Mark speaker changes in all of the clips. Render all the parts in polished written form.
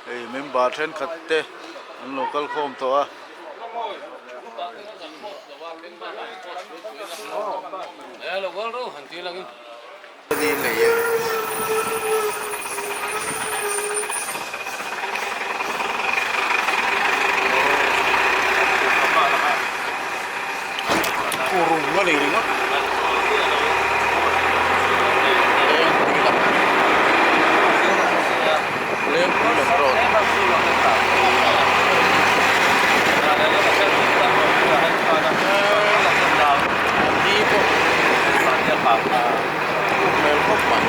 Speaker 1: Hei member thenkhat te an lo kal khawm tawh a. Kurung a ni ringawt. Lengpui lam Lengpui lam road. Ni pawh uk hmel khawp mai.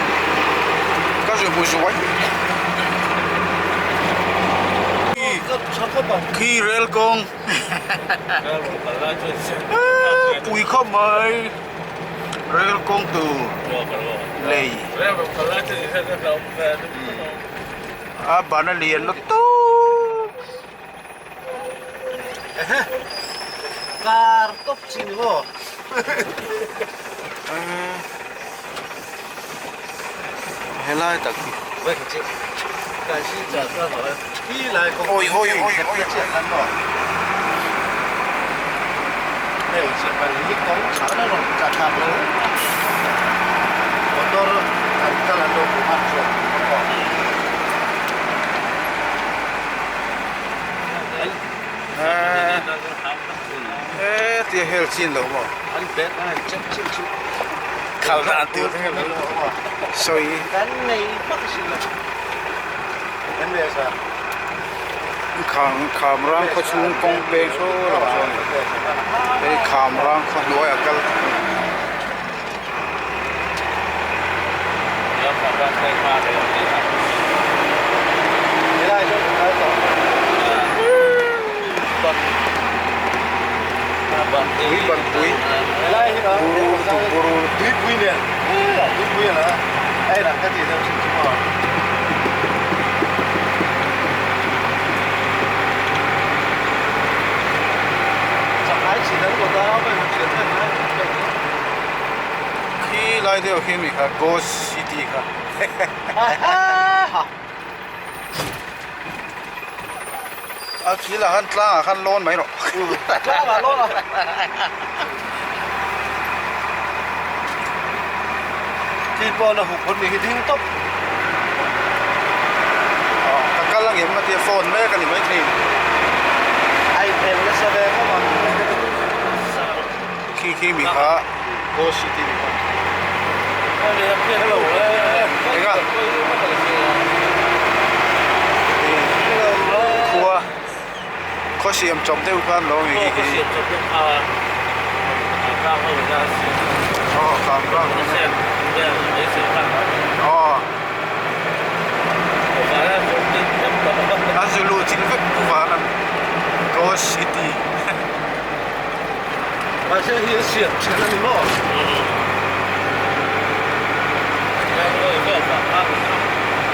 Speaker 1: Ka zui hmu zuai. Khi rel kawng. Pui khawp mai. Rel kawng tur lei. A ban a lian lutuk.
Speaker 2: Kar tawp chi ni maw?
Speaker 1: Helai tak hi.
Speaker 2: Oi
Speaker 1: oi oi oi. Eee tia hel chin lo maw? Khal dan tur sawi. Kham kham rang khaw chhung kawng peng saw lo sawn hei kham rang khaw hnuai a kal. Pui ban pui buru lutuk buru lutuk. Khi lai deuh khi mi kha Ghost City kha a thil ah khan tlang ah khan lawn mai rawh
Speaker 2: tlang ah lawn a khi pawh a huk hawn ni hi ding tawp
Speaker 1: ka kal angem ka tia phone mek a ni maithei
Speaker 2: a inhel nasa ve khawp ang.
Speaker 1: Khi khi mi kha Ghost City ni kha. Enga khua khaw siam chawp deuh khan lo mi khi khi. Aw kham rang. Aw. A zulu thil vek pu van a Ghost City.
Speaker 2: Mahse hi a siam then a ni maw?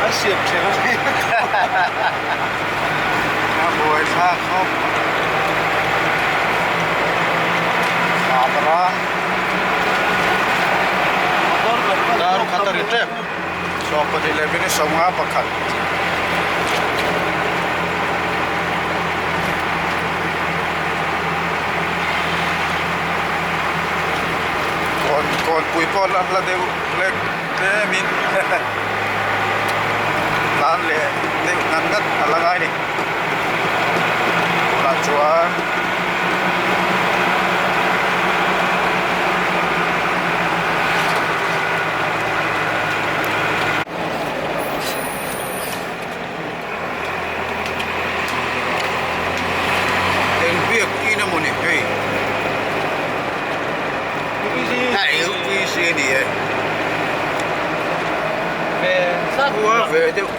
Speaker 2: A siam then a ni.
Speaker 1: A buai thlak khawp. Kham rang. Dar khat a ri tep. 12 leh minute 51. Kawn kawnpui pawh la hla deuh hlek tlemin tlan leh deuh ngat ngat a la ngai a ni tunah chuan. Eng biak in emaw ni hei UPC a ni e khua ve deuh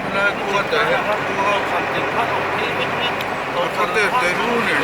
Speaker 1: helai khua te hian khua te te ru nen.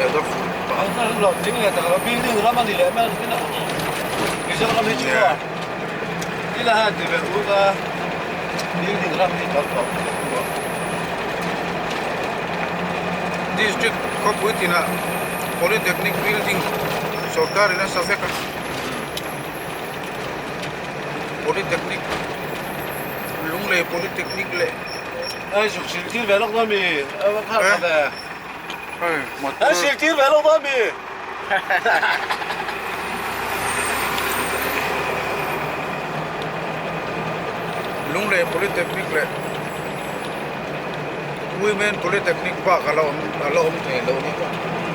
Speaker 1: hmel deuh.
Speaker 2: Hlawhtling leh tak lo building ram a ni leh mai a Mizoram hi chu ila han ti ve uk a building ram hi tam tawh
Speaker 1: District khawpui tinah Polytechnic building sorkar in a sa vek a Polytechnic Lunglei Polytechnic leh
Speaker 2: Hei zuk zirtir ve lawk dawn mi a va kha ve Hei zirtir ve lawk dawn mi
Speaker 1: Lunglei Polytechnic leh Women Polytechnic bak a la awm a la awm thei lo ni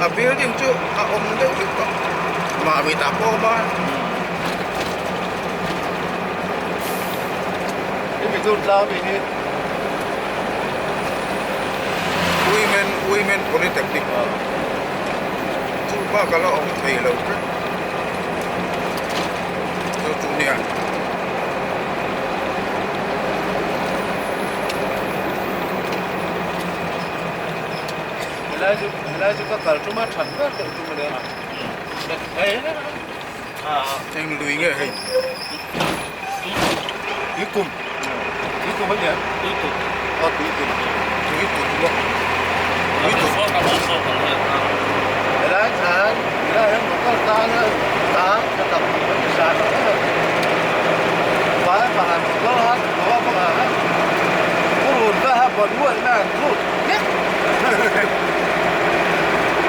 Speaker 1: a building chu a awm deuh deuh tawh mahni tah pawh a awm a.
Speaker 2: Hemi tur tlang mi hi
Speaker 1: Women Women Polytechnic chu bak a la awm thei lo tlat chu chu nia.
Speaker 2: Helai chu helai chu ka kal tum a that ber deuh tum a nia
Speaker 1: Eng lui nge hei?
Speaker 2: Tuikum Tuikum a nia Tuikum aw Tuikum
Speaker 1: Tuikum maw Tuikum
Speaker 2: Helai khan helai hian motor tan a tan ka tam a ni sa tak a vai pakhat motor a motor pakhat a purun va ha bawn mual mai an lut hlek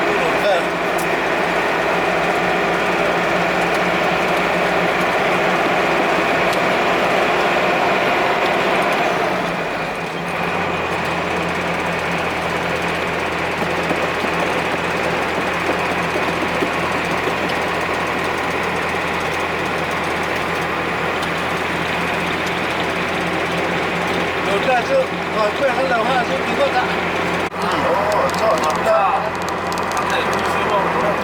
Speaker 2: purun vel.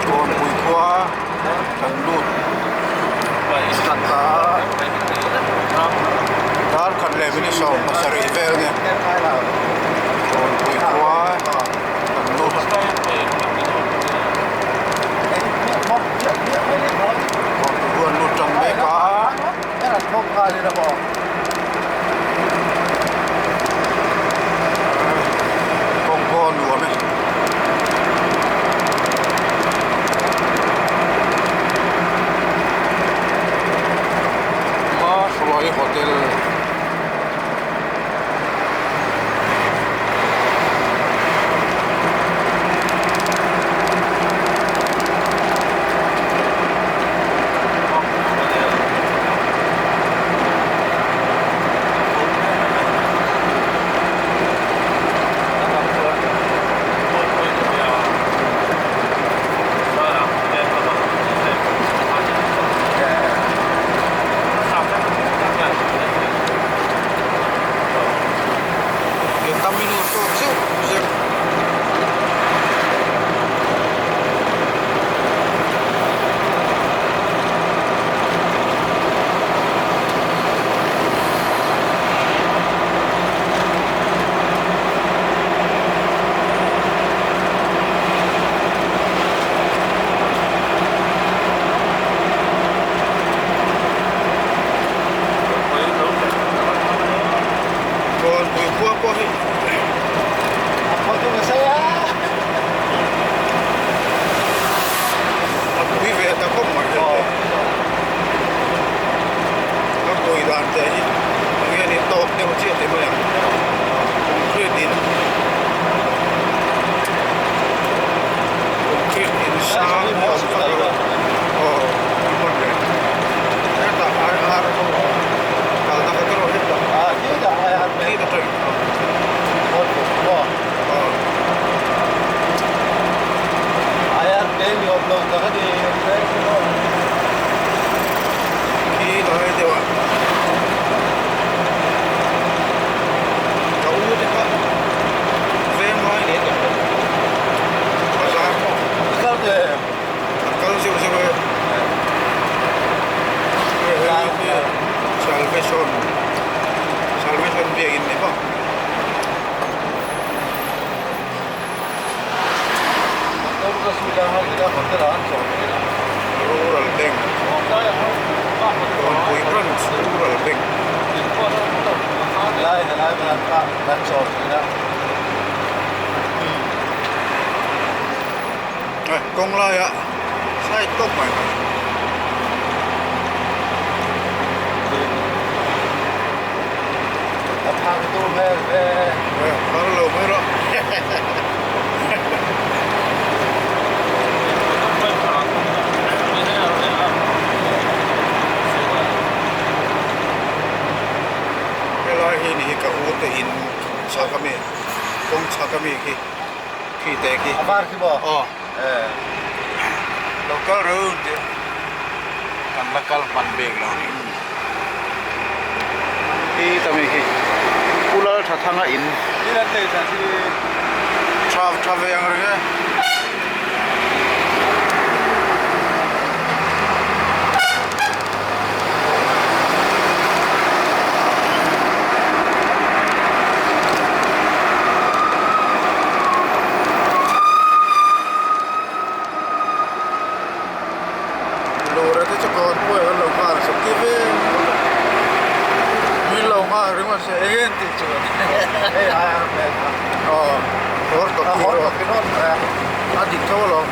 Speaker 1: Kawnpui khua kan lut ta a dar khat leh minute sawm pasarih vel nge Kawnpui khua kan lut Kawnpui khua an lut tang mek a. Kawng pawh a nuam e. Mahruai Hotel. Kawnpui khua pawh hi a pui ve ta khawp mai a kawi dan te hi eng nge ni tawk deuh chiah tih mai ang concrete in concrete in sang a awm vak lo aw hman leh hetah ar ar kalna kha erawh hetah khi ta tawih Khi lai deuh ah ka u te kha veng lai leh tak tak bazar a kal zeuh zeuh e salvation salvation biakin ni maw. Rural Bank Kawnpui Branch Rural Bank. Kawng laia side tawp mai mai. Phar lo mai rawh. Helai hi ni hi ka u te in chhak ami kawng chhak ami khi khi te khi
Speaker 2: A var khi maw?
Speaker 1: Aw lo kal reuh tih kan la kal hman bik lo ni. Hi ta mi hi Pu Lalthathanga in tha tha ve ang reng e. Lura te chu kawn pawh an lo nghal sak tir ve min lo nghal ringawt se eng nge an tih chuan aw hawr tawp hi rawh a dik tho alawm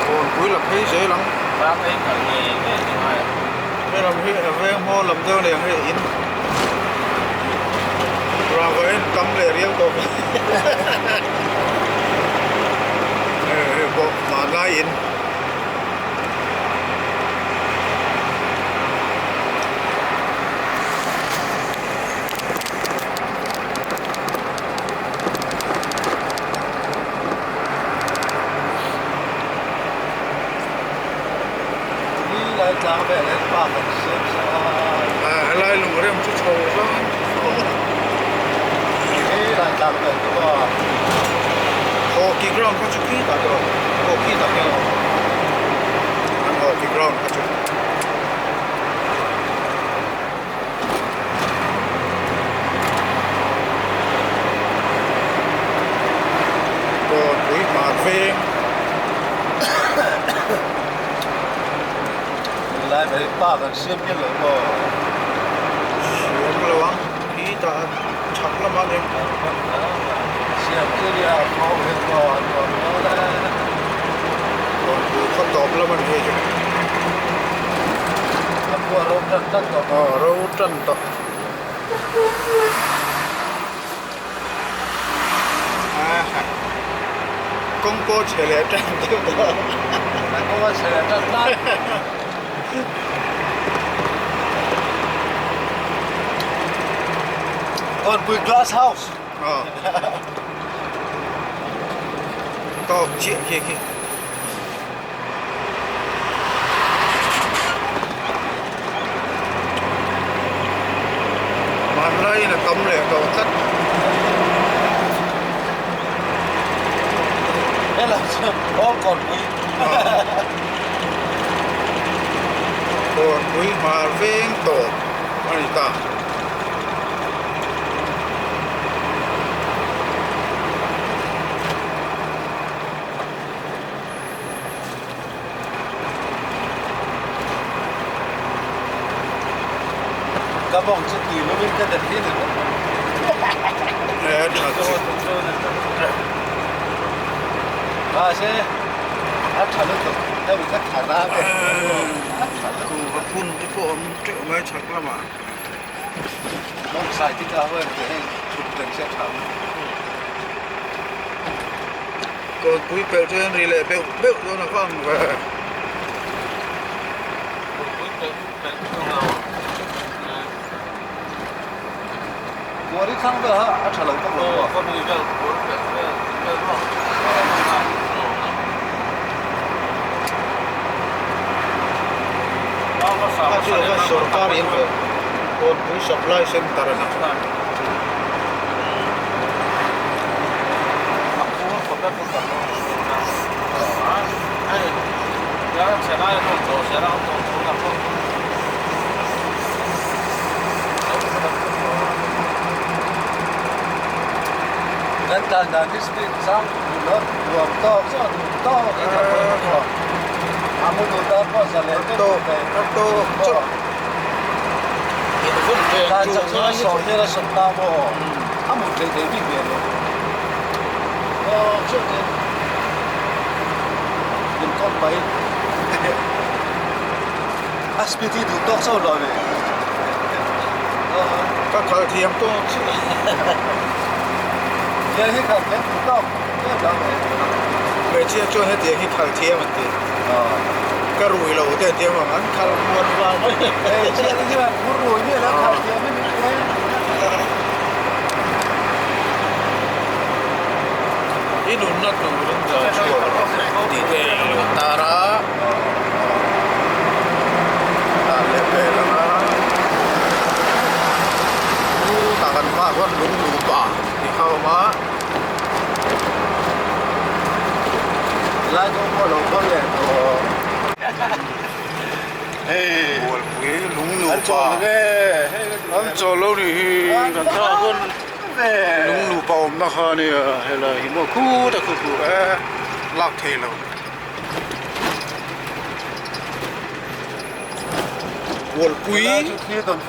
Speaker 1: Kawnpui la phei zel ang he lam hi a veng hmaw lam deuh leh ang hei in rangva in tam leh riau tawh mai hei pawh hmanlai in. Helai lung rem chu chho zawng Hockey ground kha chu khi tak erawh hockey tak erawh an hockey ground kha chu. Kawnpui hmar veng.
Speaker 2: Lai mai park an siam hian lo maw?
Speaker 1: Siam lo ang, khi tah chhak lamah lem.
Speaker 2: Siam chu nia khaw hian maw an nuam dawn e.
Speaker 1: Kawnpui khaw tawp lam a ni hei chu.
Speaker 2: A khua ro tan tan tawh.
Speaker 1: Aw ro tan tawh. Kawng pawh chhe leh tan deuh tawh.
Speaker 2: A kawng a chhe leh tan tan. Kawnpui glass house.
Speaker 1: Aw. Tawk chiah khi khi. Hmanlaiin a tam leh tawh tlat.
Speaker 2: Helai chu all kawnpui.
Speaker 1: Kawnpui hmar veng tawp a ni ta.
Speaker 2: Ka bawng chu tui lovin ka dat hi ni lo.
Speaker 1: Eh, tha chu.
Speaker 2: Mahse, a tha lutuk. Hemi ka tha na ve. A tha lutuk.
Speaker 1: Kuhva phun te pawh awm teuh mai chhak lamah.
Speaker 2: Mawng sai te ka hawi ang tih hei chhuk reng se a tha ang.
Speaker 1: Kawnpui pelh chu an ri leh beuh beuh dawn a vang ve.
Speaker 3: Kawnpui pelh pelh chu lo.
Speaker 2: Kuari thlang vel kha a tha lo bawk lo maw?
Speaker 3: Kawnpui vel kuar pelh vel vel ruak.
Speaker 1: Kha chu kha sorkar in Kawnpui Supply Centre a ni. Ka kal thiam tawk chiah. Hmeichhia chuan hetiang hi khal thiam an ti. Ka rui lo te an ti avang an khal muan vang mai. I nunna turin ka chhuak rawh tih te a lo tar a. Tah leh vel ang a. Tah kan hmaah chuan lung nupa tih kha a awm a.
Speaker 2: Lai kawng pawh lo khawl leh tawh.
Speaker 1: Hei Bualpui lung nupa an chawl lo nih hi kan thla pawn lung nupa awmna kha a nia helai hi maw khut a khu khu e lak thei lo. Bualpui Bualpui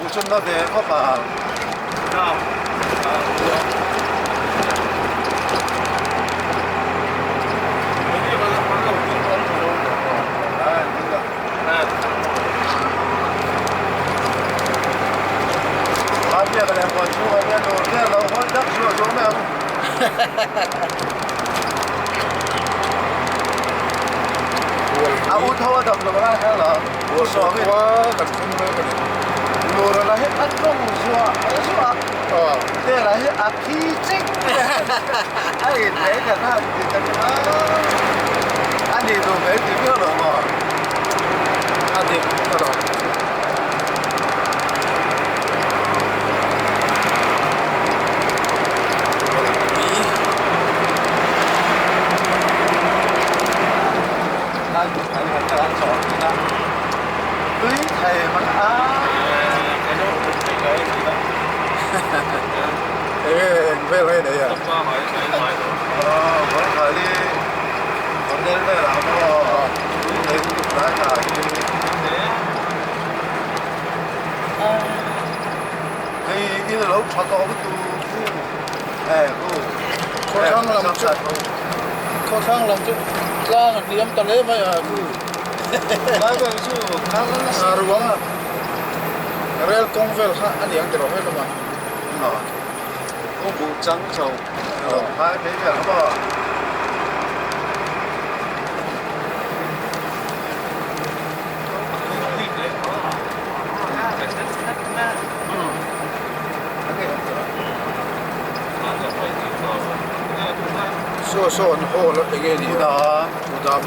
Speaker 1: khua kan thleng mek a ni. A dik a lo. Enge eng vel nge nei a? Khawthlang lam chu khawthlang lam chu tlang a hniam ta hle mai a chu a ruang rel kawng vel kha a ni ang tiraw he lamah. Saw saw an hall eng nge ni a kudam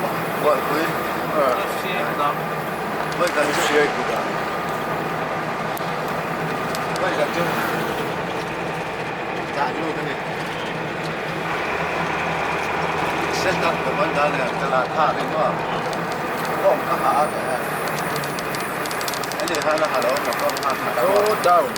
Speaker 1: Go down.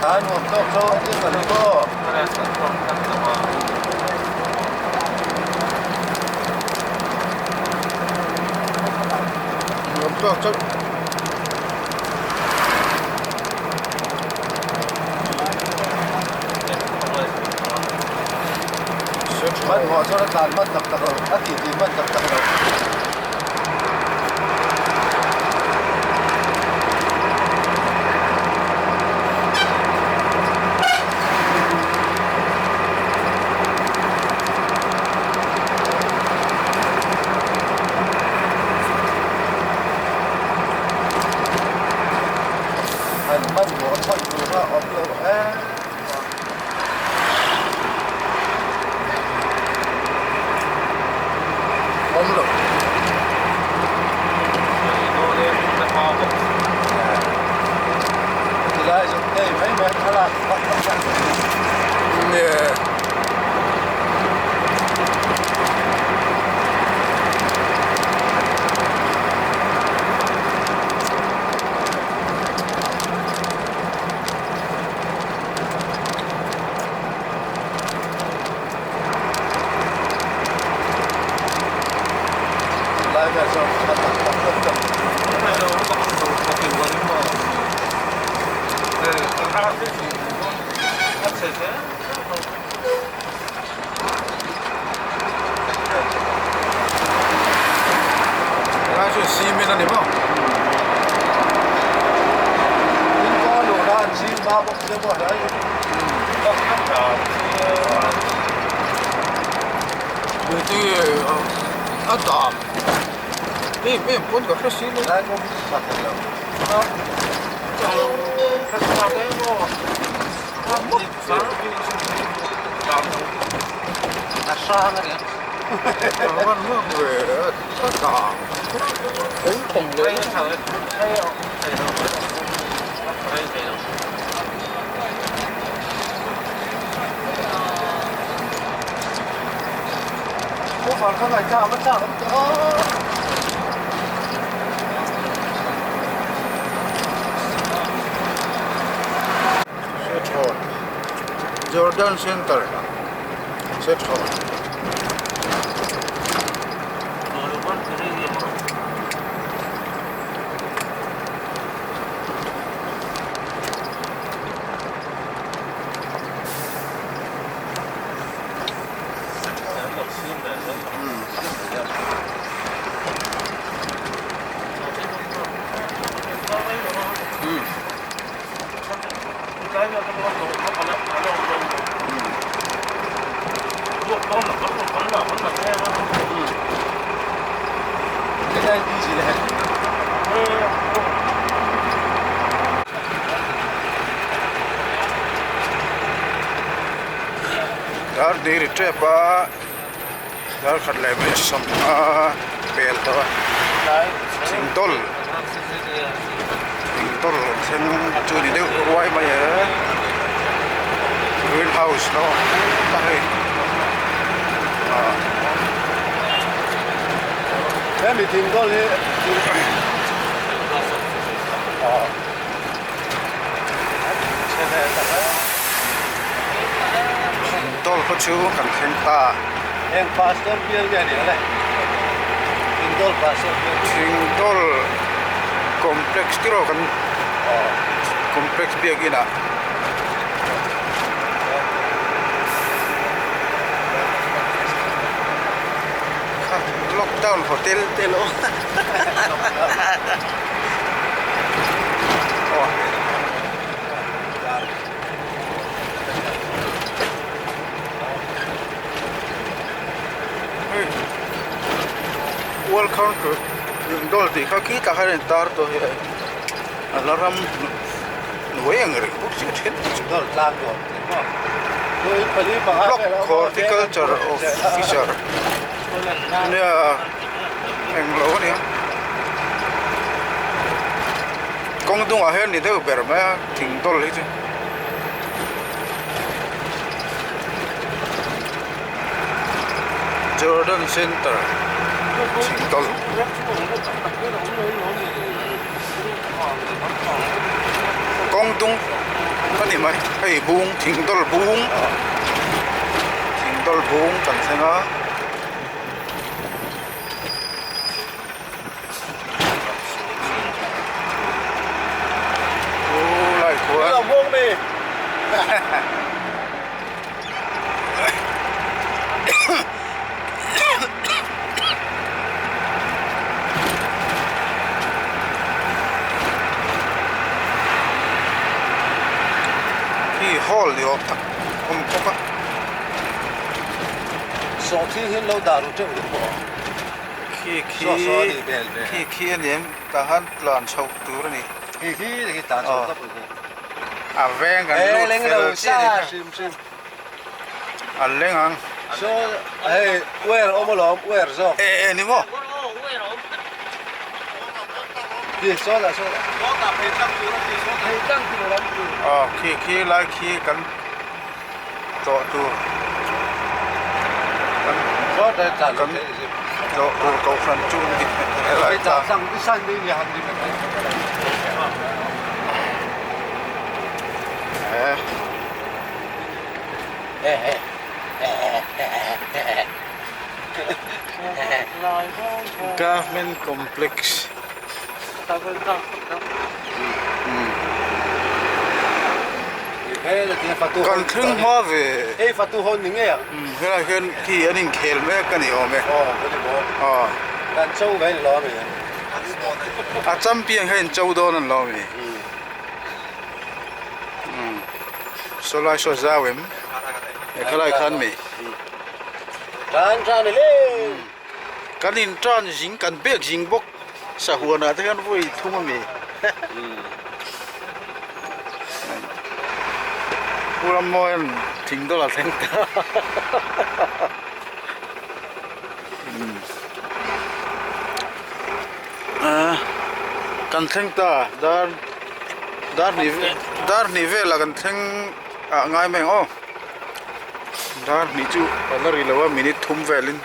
Speaker 1: Nuam tawk chauh. Awm lo. Nge. Helai chu cement a ni maw? Tui a dam em em pawn ka hre si lo. Jordan Center Sethawt. Dar diri tep a dar khat leh hmel sawmna pel tawh a thingtawl thingtawl an thleng chu ni deuh ruai mai e green house lo a hei ah.
Speaker 2: Hemi thingtawl hi
Speaker 1: Thingtawl khaw chu kan thleng ta.
Speaker 2: Heng pastor bial nge ni ale? Thingtawl pastor bial.
Speaker 1: Thingtawl complex tiraw kan complex biakin ah. Lockdown hotel te lo. Welcome to Lungdawl tih kha khi tah khan a intar tawh hi a la ram hnuai ang reng bawk si a then chu Block Horticulture Officer nia englo a nia kawng dungah hian ni deuh ber mai a thing dawl hi chu. Jordan Center thingtawl kawng dung a ni mai hei bung thing dawl bung thing dawl bung kan thleng a. Khi hall ni awm tak awm bawk a.
Speaker 2: Sawhthing hi an lo dah ru teuh lo pawh a.
Speaker 1: Khi khi khi khi a ni em tah khan tlan chhoh tur a ni.
Speaker 2: Khi khi khi tlan chhoh tawp a ni.
Speaker 1: A veng kan lut fel chiah a ni kha. A leng ang.
Speaker 2: Saw hei uer awm alawm uer zawk.
Speaker 1: E e ni maw?
Speaker 2: Khi saw lah saw lah. Phei tlang tur a ti.
Speaker 1: Aw khi khi lai khi kan tlawh tur kan kan tlawh tur kohhran chu a ni helai tlang. Government complex. Kan thleng hma ve.
Speaker 2: Hei fatu hawn ni ngei ang.
Speaker 1: Helai hian khi an inkhel mek a ni awm e.
Speaker 2: Kan cho ve ni lo a mi.
Speaker 1: A champion hian cho dawn a ni lo a mi. Saw lai saw zau em he khalai khan mi
Speaker 2: tan tan le
Speaker 1: kan in tan zing kan bek zing bawk sahuan ah te hian vawi thum a mi Pu Rammawi an thing dawlh a thleng ta Kan thleng ta dar dar hnih dar hnih velah kan thleng ah ngai mai ang aw dar hnih chu a la ri lo a minute thum velin.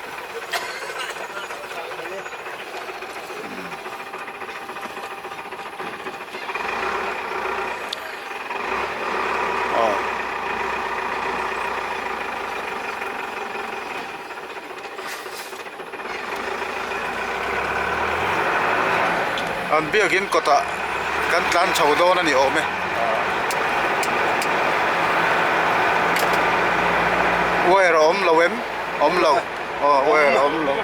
Speaker 1: An biakin kawtah kan tlan chho dawn a ni awm e. Wire a awm lo em? Awm lo. Aw wire a awm lo.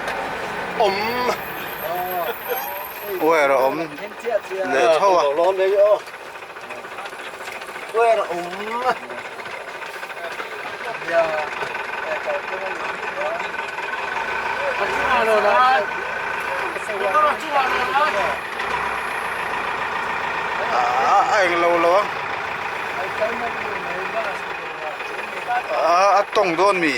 Speaker 2: Awm.
Speaker 1: Wire a awm leh tho a.
Speaker 2: Wire a awm.
Speaker 1: A eng lo lo a a tawng dawn mi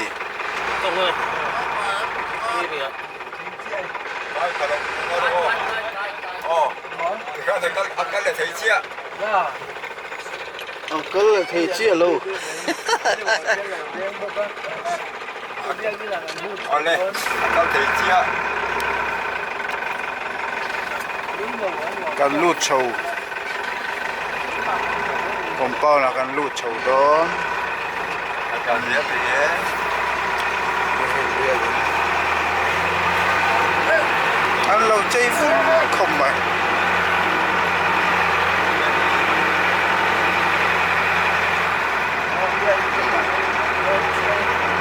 Speaker 1: a kal leh thei chiah lo. Kan lut chho compound ah kan lut chho dawn an lo chei vur khawp mai.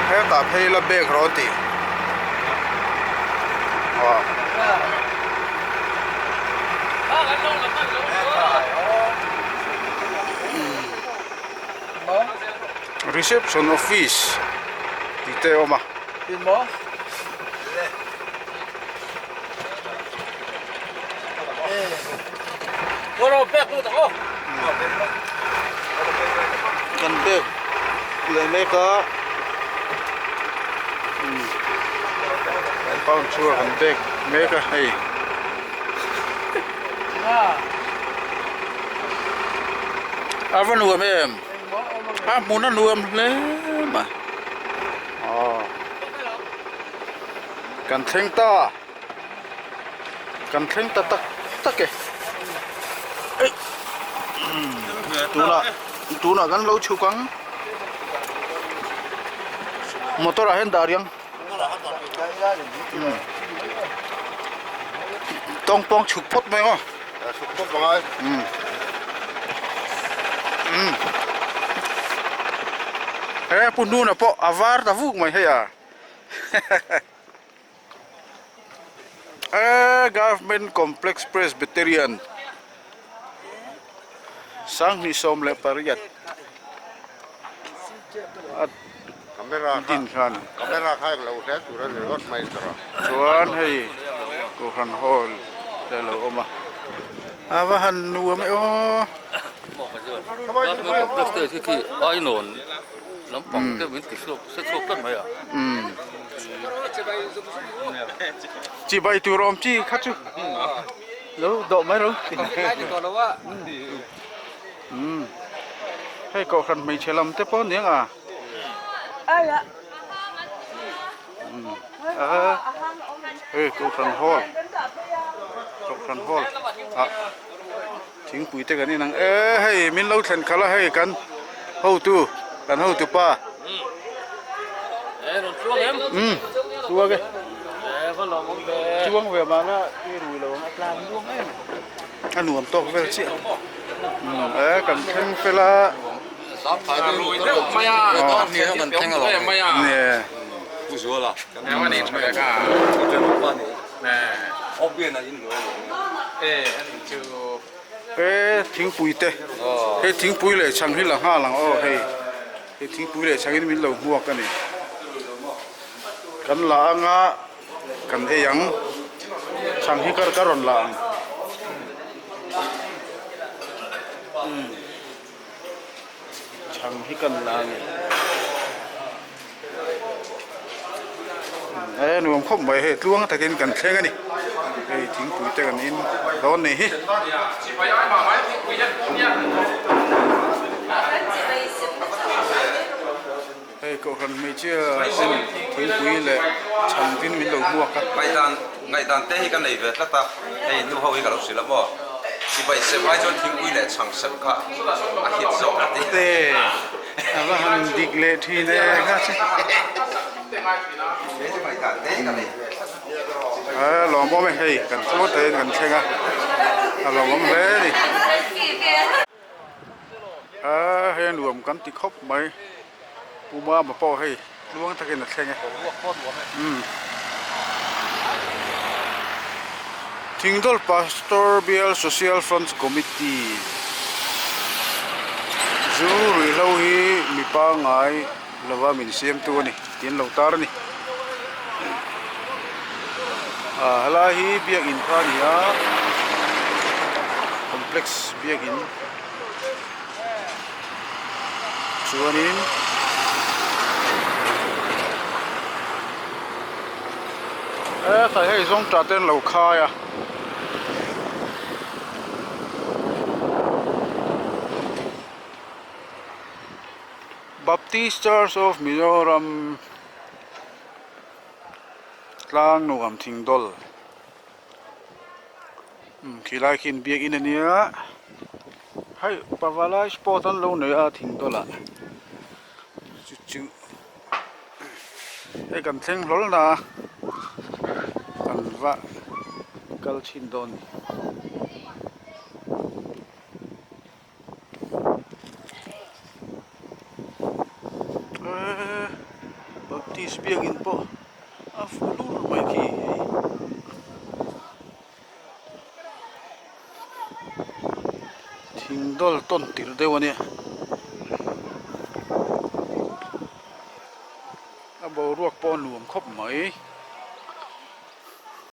Speaker 1: Hetah phei la bag rawh a ti Reception office tih te a awm a. Kan bag leh mek a compound chhungah kan bag mek a hei a va nuam em a hmun a nuam hle mai aw. Kan thleng ta kan thleng ta tak tak e tunah. Tunah kan lo chhuk ang. Motor ah hian dah riang. Tawng pawng chhuk phawt mai maw.
Speaker 2: Chhuk phawt mai.
Speaker 1: He pu hnuna pawh a var ta vuk mai hei a. Eee Government Complex Presbyterian 2018 a din khan chuan hei Kohhran Hall te a lo awm a a va han nuam e aw. Chi bai tur awm chi kha chu lo dawh mai ro hei kohhran hmeichhe lam te pawh aniang a hei kohhran hall kohhran hall ah thingpui te kan in ang e hei min lo thlen khalh a hei kan hotu kan hotu pa umm chuang e chuang ve mahla i rui lo ang a tlan luang em a nuam tawk vel chiah umm e kan thleng fel a He thingpui te he thingpui leh chhang hi la nghal ang aw hei he thingpui leh chhang in min lo hmuak a ni kan la anga kan ei ang chhang hi ka ka rawn la ang umm chhang hi kan la a ni e nuam khawp mai hei tluang takin kan thleng a ni hei thingpui te kan in dawn ni hi. Hei kohhran hmeichhia ten thingpui leh chhan tin min lo hmuak a.
Speaker 4: Ngaihdan ngaihdan te hi ka nei ve tlat a, hei nu ho hi ka lo hrilh a maw? Sipai sem ai chuan thingpui leh chhang sem kha a hit zawk a ti.
Speaker 1: Te a va han dik leh thin e kha che.
Speaker 4: Ngaihdan te hi ka nei ve tlat a.
Speaker 1: A lawmawm e hei kan thlawt theihin kan thleng a, a lawmawm hle a ni. A hei a nuam kan ti khawp mai Pu Mama pawh hei tluang takin a thleng e umm Thingdawl Pastor Bial Social Front Committee zu ruihhlo hi mi pangngai lova min siamtu a ni tih an lo tar a ni ah helai hi biakin kha a ni a complex biakin chuanin hetlai hei zawngtah te an lo khai a. Baptist Church of Mizoram tlang nuam thing dawl umm khilai khi in biak in ania hei pavalai sport an lo nei a thing dawl ah chu chu hei kan thleng hlawl na kan va kal chhin dawn a ni. Eee Baptist biakin pawh a fu lur mai khi hei. Thing dawl tawn tirh deuh a nia. A boruak pawh a nuam khawp mai.